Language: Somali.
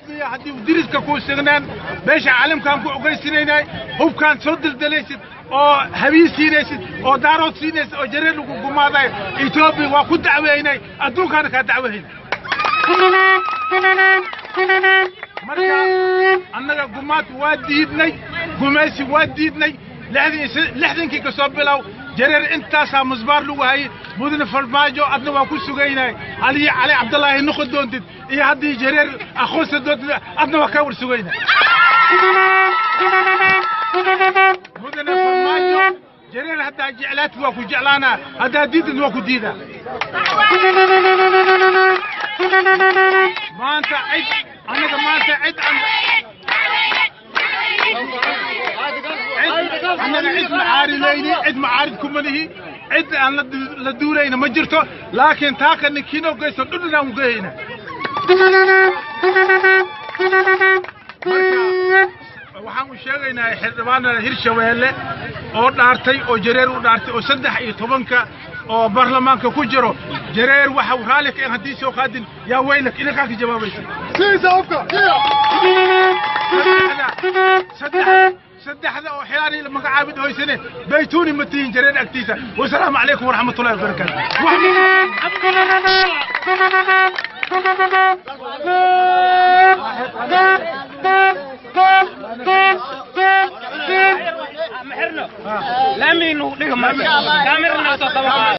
Haddii diriska kuu signaan, beesha caalamkaan ku ogeysinaynay, hubkaan soo daldalaysid oo habiin siinaysid oo Daarood siinaysid oo Jareer lagu gumaaday, Etoobiya waa ku dacweynay, adduunkaana kaa dacwehayna. Marka annaga gumaad waa diidnay, gumaysi waa diidnay. 60-kii ka soo bilow Jareer intaasaa musbaar lagu hayay. Mudane Farmaajo, adna waa ku sugaynay. Aliyo Cali Cabdallaahi noqon doontid iyo haddii Jareer aqoonsan doontid, adna waa kaa war sugaynay. Mudane Farmaajo, Jareer haddaa jeclaatid waa ku jeclaanaa, haddaa diidid waa ku diidaa. Maanta cid annaga maanta cid annaga cid macaaridayni, cid macaarid kuma lihi, cid aan la duulayna ma jirto, laakiin taaka ninkiinoo geysto dhudhunaan ugeyhayna. Marka waxaan u sheegaynaa xildhibaanada Hirshabeelle oo dhaartay oo Jareer u dhaartay oo 13-ka oo baarlamaanka ku jiro, Jareer waxa uu raalli ka haddii soo qaadin yaa weylak idinkaa ka jawaabaysa. Saddexda oo xilaani la magacaabid hoysane baytuuni ma tihin Jareer agtiisa. Wasalaamu calaykum waraxmatullahi wabarakaatu. Laamiinu dhiga marka kaamirana soo daba.